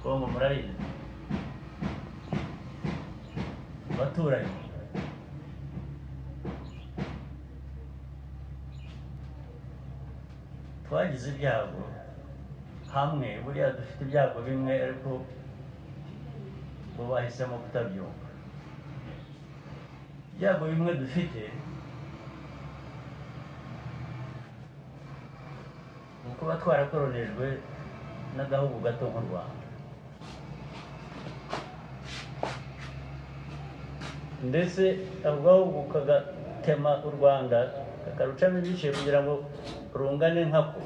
Kongo murayizi, abaturanyi. Twagize ibyago hamwe, buriya dufite ibyago bimwe ariko bo bahisemo kutabyumva. Ibyago bimwe dufite ni ukuba twarakoronijwe n'agahugu gato nk'u Rwanda, ndetse ako gahugu kagatema u Rwanda kakarucamo ibice kugira ngo rungane nkako.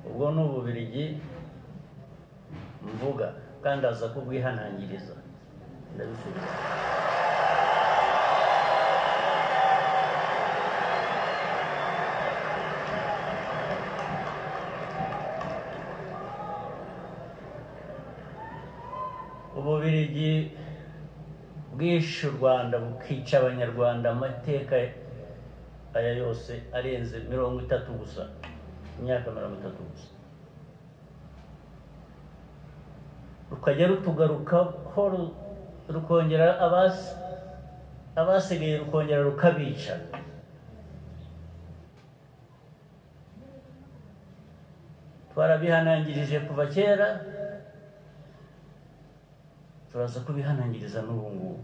Ubwo ni Ububiligi mvuga, kandi aza kubwihanangiriza, ndabisubiza. Ububiligi bwishe u Rwanda bukica Abanyarwanda amateka aya yose arenze 30 gusa, imyaka 30 gusa, rukajya rutugarukaho, rukongera abasigaye rukongera rukabica. Twarabihanangirije kuva kera, turaza kubihanangiriza n'ubu ngubu.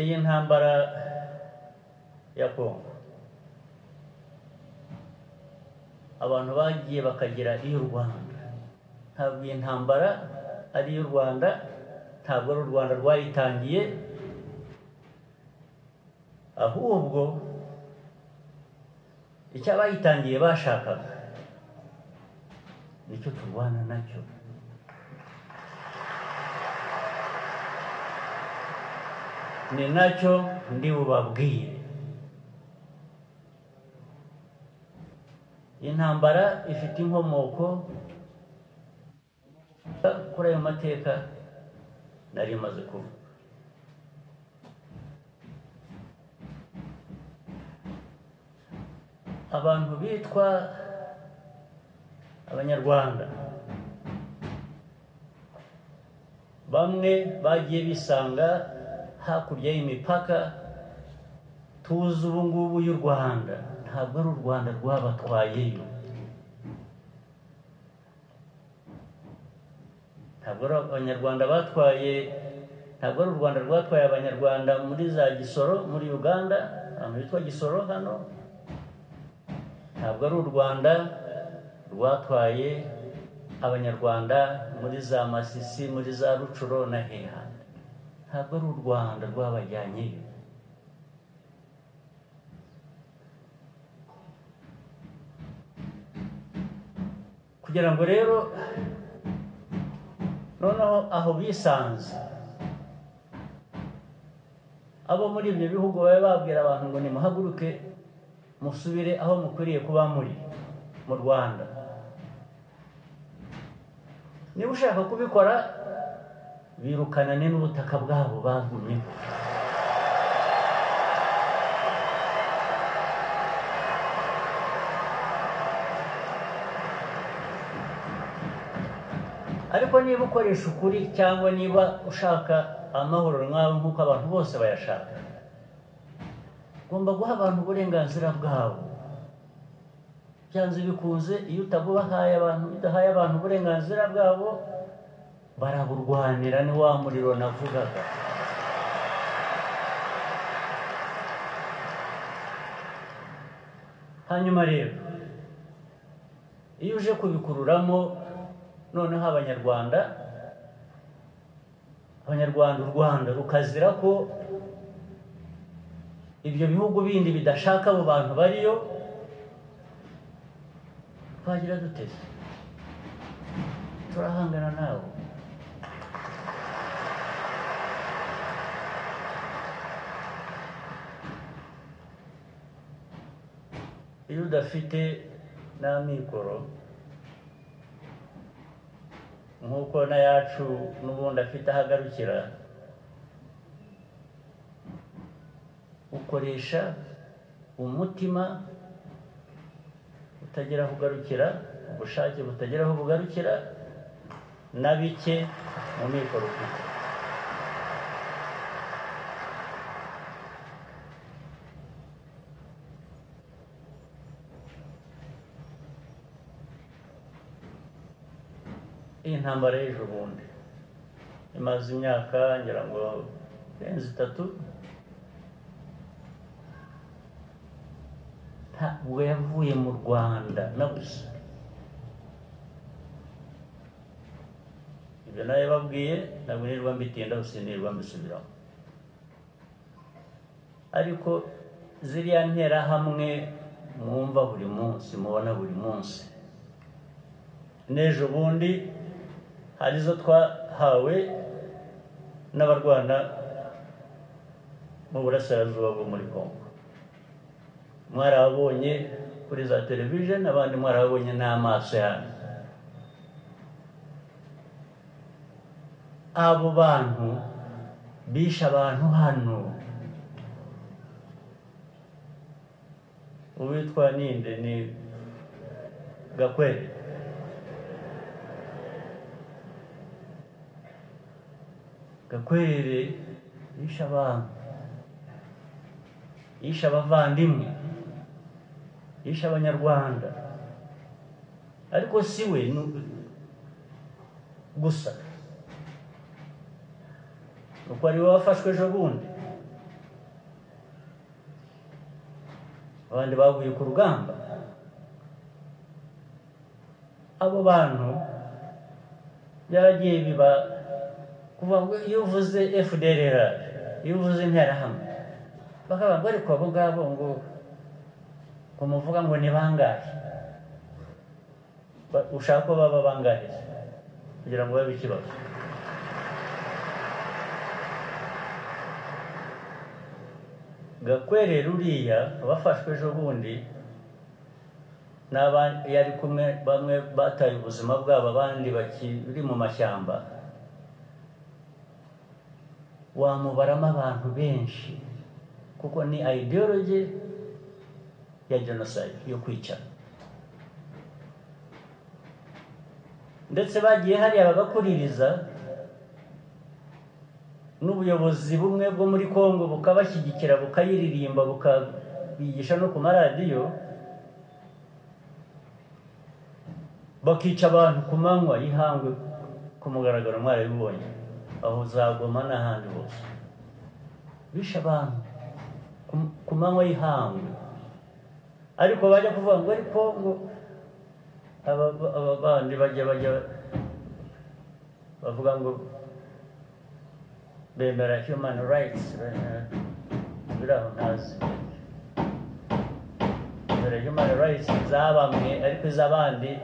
Iyi ntambara ya Kongo abantu bagiye bakagira iy'u Rwanda. Ntabwo iyi ntambara ari iy'u Rwanda, ntabwo ari u Rwanda rwayitangiye, ahubwo icyo abayitangiye bashakaga nicyo turwana nacyo. Ni nacyo ndi bubabwire. Intambara ifite inkomoko kuri ayo mateka nari maze kuvuga. Abantu bitwa Abanyarwanda bamwe bagiye bisanga hakurya y'imipaka tuzi ubu ngubu y'u Rwanda. Ntabwo ari u Rwanda rwabatwayeyo, ntabwo ari Abanyarwanda batwaye, ntabwo ari u Rwanda rwatwaye Abanyarwanda muri za Gisoro muri Uganda, ahantu hitwa Gisoro hano. Ntabwo ari u Rwanda rwatwaye Abanyarwanda muri za Masisi, muri za Rucuro na heha. Ntabwo ari u Rwanda rwabajyanyeyo. Kugira ngo rero noneho aho bisanze abo muri ibyo bihugu babe babwira abantu ngo nimuhaguruke musubire aho mukwiriye kuba muri mu Rwanda. Niba ushaka kubikora, birukana n'ubutaka bwabo bagumyeho. Ariko niba ukoresha ukuri, cyangwa niba ushaka amahoro nkawe nk'uko abantu bose bayashaka, ugomba guha abantu uburenganzira bwabo. Byanze bikunze, iyo utabubahaye abantu, udahaye abantu uburenganzira bwabo, baraburwanira. Ni wa muriro navugaga. Hanyuma rero iyo uje kubikururamo noneho Abanyarwanda, u Rwanda rukazira ko ibyo bihugu bindi bidashaka abo bantu bariyo, twagira duteze? Turahangana nabo. Iyo udafite n'amikoro nk'uko n'ayacu n'ubundi afite aho agarukira, ukoresha umutima utagira aho ugarukira, ubushake butagira aho bugarukira, na bike mu mikoro ufite. Iyi ntambara y'ejo bundi imaze imyaka ngira ngo irenze 3, ntabwo yavuye mu Rwanda na busa. Ibyo nayo babwiye ntabwo nirirwa mbitinda, sinirwa mbisubiraho. Ariko ziriya nterahamwe mwumva buri munsi, mubona buri munsi, n'ejo bundi hari izo twahawe n'abarwana mu burasirazuba bwo muri Kongo. Mwarabonye kuri za television, abandi mwarabonye n'amaso yanyu. Abo bantu bishe abantu hano. Uwitwa ninde ni Gakwere. Gakwere yishe abantu, yishe abavandimwe, yishe abanyarwanda. Ariko si we gusa, uko ari we wafashwe ejo bundi, abandi baguye ku rugamba. Abo bantu byaragiye biba kuva ngo iyo uvuze FDLR, iyo uvuze interahamwe, bakavuga ngo ariko abo ngabo ngo kumuvuga ngo ni bangahe, ushaka ko baba bangahe kugira ngo babe ikibazo. Gakwere ruriya bafashwe ejo bundi n'abandi yari kumwe, bamwe bataye ubuzima bwabo, abandi bakiri mu mashyamba. Wamubaramo abantu benshi, kuko ni ideology ya genocide yo kwica. Ndetse bagiye hariya bagakuririza n'ubuyobozi bumwe bwo muri Kongo bukabashyigikira, bukayiririmba, bukabigisha no ku maradiyo, bakica abantu ku manywa y'ihangwe ku mugaragaro. Mwarabibonye aho za Goma n'ahandi hose, bishe abantu ku manywa y'ihangwe. Ariko bajya kuvuga ngo ariko ngo aba bandi bajya bavuga ngo bemera human rights, biraho ntazi bemera human rights za bamwe, ariko iz'abandi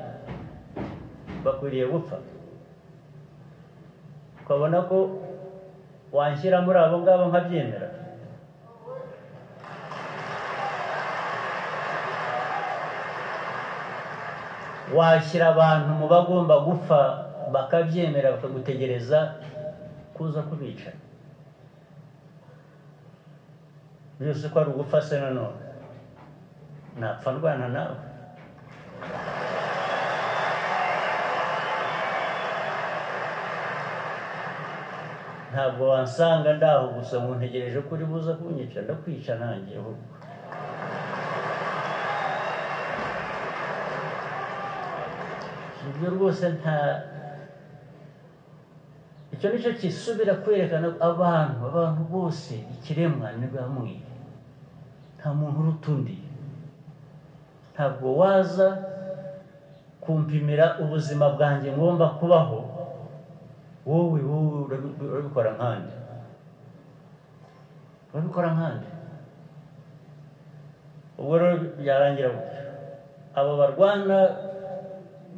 bakwiriye gupfa. Ukabona ko wanshyira muri abo ngabo nkabyemera. Washyira abantu mu bagomba gupfa bakabyemera, bakagutegereza kuza kubica. Byose ko ari ugupfa se nanone napfa ndwana nawe. Ntabwo wansanga ndaho gusa ngo ntegereje ko uri buza kunyica, ndakwica nanjye ahubwo. Ibyo rwose nta icyo nicyo kisubira kwerekana abantu bose ikiremwa ni bamwe, nta muntu uruta undi. Ntabwo waza kumpimira ubuzima bwanjye ngomba kubaho, wowe urabikora nkande, urabikora nkande. Ubwo rero byarangira gutyo. Abo barwana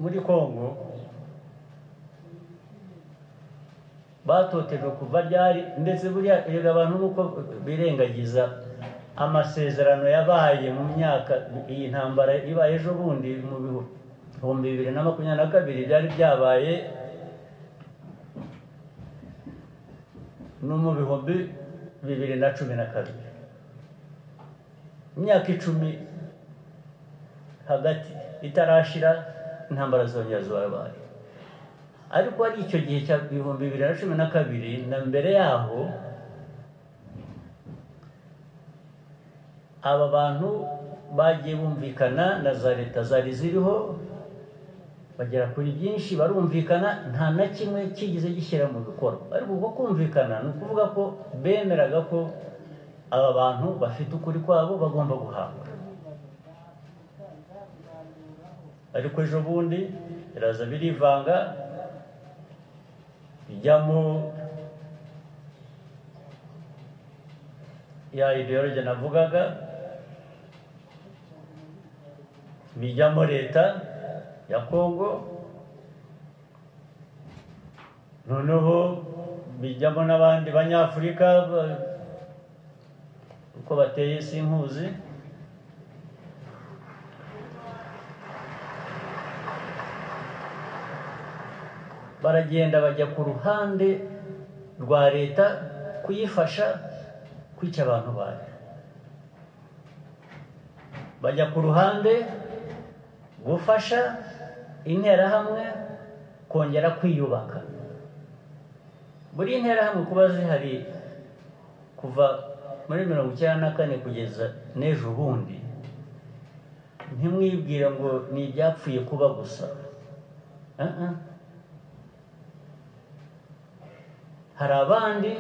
muri Kongo batotejwe kuva ryari, ndetse buriya erega abantu nuko birengagiza Amasezerano yabaye mu myaka iyi ntambara ibaye ejo bundi mu 2022 byari byabaye no mu 2012, imyaka 10 hagati itarashira intambara zongera zarabaye. Ariko ari icyo gihe cya 2012 na mbere yaho, aba bantu bagiye bumvikana na za leta zari ziriho, bagera kuri byinshi barumvikana, nta na kimwe kigeze gishyira mu bikorwa. Ariko ubwo kumvikana ni ukuvuga ko bemeraga ko aba bantu bafite ukuri kwabo bagomba guhabwa. Ariko ejo bundi biraza birivanga, bijyamo ya ideology navugaga, bijyamo leta ya Kongo, noneho bijyamo n'abandi banyafurika uko bateye sinkuzi. Baragenda bajya ku ruhande rwa leta kuyifasha kwica abantu bayo, bajya ku ruhande gufasha interahamwe kongera kwiyubaka. Buri interahamwe kuba zihari kuva muri 94 kugeza n'ejo bundi, ntimwibwire ngo ni ibyapfuye kuba gusa. Hari abandi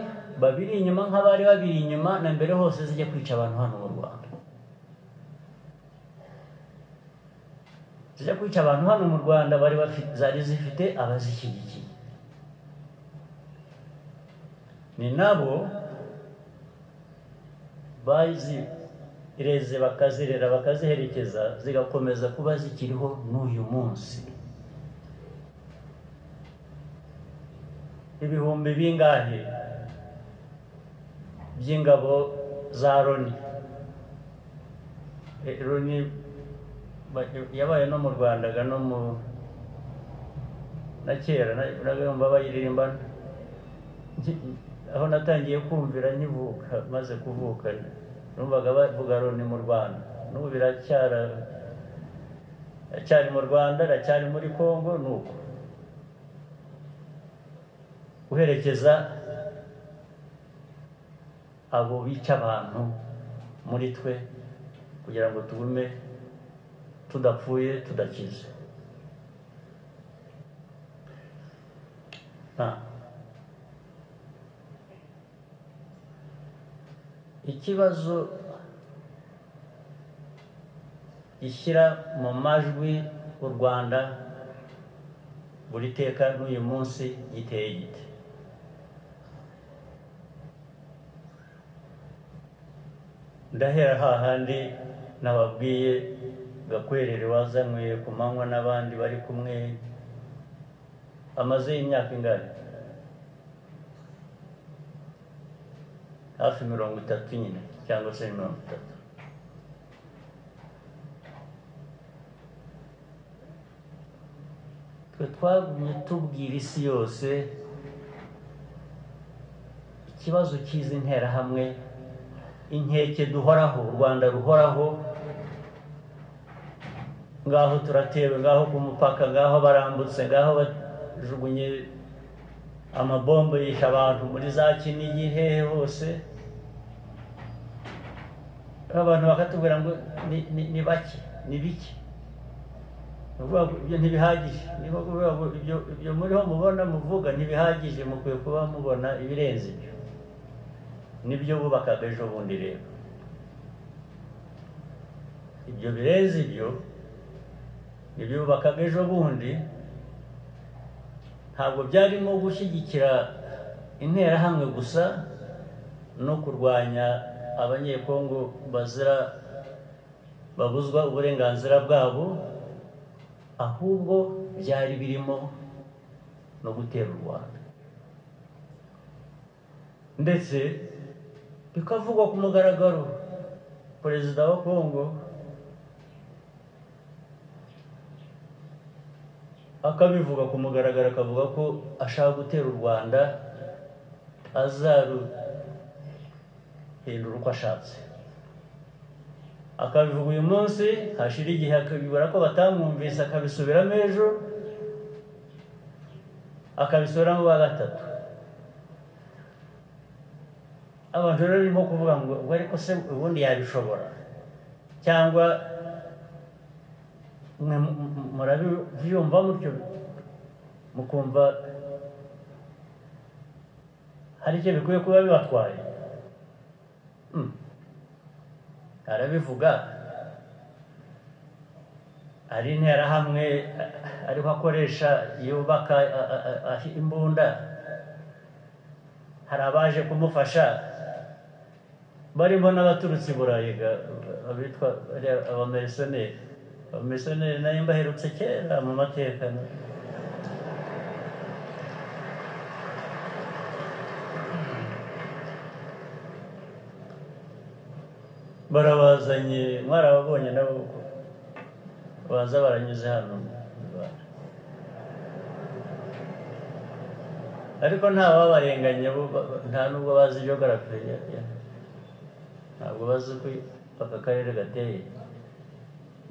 babiri inyuma nk'abari babiri inyuma na mbere hose zijya kwica abantu hano mu Rwanda. Zijya kwica abantu hano mu Rwanda bari bafite, zari zifite abazishyigikiye, ni nabo bazireze bakazirera bakaziherekeza zigakomeza kuba zikiriho n'uyu munsi. Ibihumbi bingahe by'ingabo za Loni, Loni yabaye no mu Rwanda no mu na kera nagomba bayiririmba, aho natangiye kumvira nkivuka, maze kuvuka numvaga bavuga Loni mu Rwanda. N'ubu biracyari mu Rwanda, iracyari muri Kongo. Nuko guherekeza abo bica abantu muri twe kugira ngo tugume tudapfuye tudakize. Ikibazo gishyira mu majwi u Rwanda buri teka n'uyu munsi giteye gite? Ndahera hahandi nababwiye Gakwerere wazanywe ku manywa n'abandi bari kumwe, amaze imyaka ingana hafi 30 nyine cyangwa se 30. Twe twagumye tubwira isi yose ikibazo cy'izi nterahamwe, inkeke duhoraho, u Rwanda ruhoraho, ngaho turatewe, ngaho ku mupaka, ngaho barambutse, ngaho bajugunye amabombo yisha abantu muri za Kinigi hehe hose. Abantu bakatubwira ngo ni bake, ni bike, ibyo ntibihagije. Niba ibyo muriho mubona muvuga ntibihagije, mukwiye kuba mubona ibirenze ibyo. Nibyo bubakaga ejo bundi. Rero ibyo birenze ibyo nibyo bubakaga ejo bundi. Ntabwo byarimo gushyigikira interahamwe gusa no kurwanya abanyekongo bazira babuzwa uburenganzira bwabo, ahubwo byari birimo no gutera u Rwanda, ndetse bikavugwa ku mugaragaro. Perezida wa Kongo akabivuga ku mugaragaro, akavuga ko ashaka gutera u Rwanda, azaruhindura uko ashatse. Akabivuga uyu munsi, hashira igihe akabibura ko batamwumvise, akabisubiramo ejo, akabisubiramo bwa gatatu. Abantu rero barimo kuvuga ngo ubwo ariko se ubundi yabishobora, cyangwa mwe murabyumva mutyo mukumva hari icyo bikwiye kuba bibatwaye. Arabivuga ari interahamwe ariho akoresha yubaka imbunda, hari abaje kumufasha barimo n'abaturutse i Burayi abitwa abamerisoneri. Abamerisoneri nayo mbaherutse kera mu mateka. Barabazanye, mwarababonye nabo baza baranyuze hano mu Rwanda, ariko nta babarenganya, nta nubwo bazi geography, ntabwo bazi uko aka karere gateye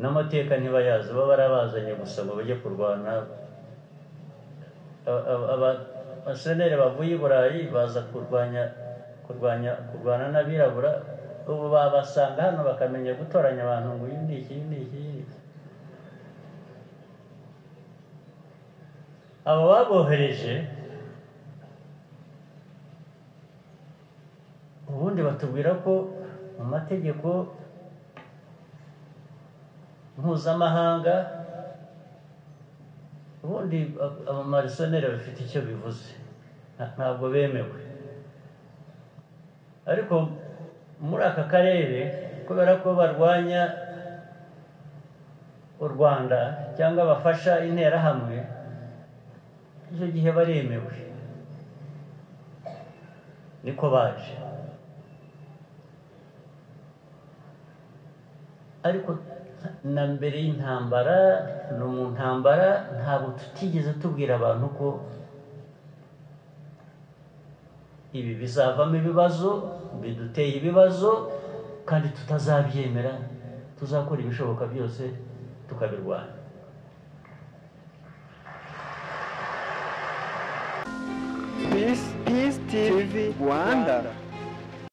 n'amateka ntibayazi. Baba barabazanye gusa ngo bajye kurwana. Abaseneri bavuye i Burayi baza kurwanya n'abirabura, ubu babasanga hano bakamenya gutoranya abantu ngo uyu ni iki, uyu ni iki, uyu ni iki. Abo babohereje ubundi batubwira ko mu mategeko mpuzamahanga ubundi abamarisoneri bafite icyo bivuze, ntabwo bemewe. Ariko muri aka karere kubera ko barwanya u Rwanda cyangwa bafasha interahamwe, icyo gihe baremewe, niko baje. Ariko na mbere y'intambara no mu ntambara ntabwo tutigeze tubwira abantu ko ibi bizavamo ibibazo, biduteye ibibazo, kandi tutazabyemera, tuzakora ibishoboka byose tukabirwanya. Peace, Peace TV Rwanda.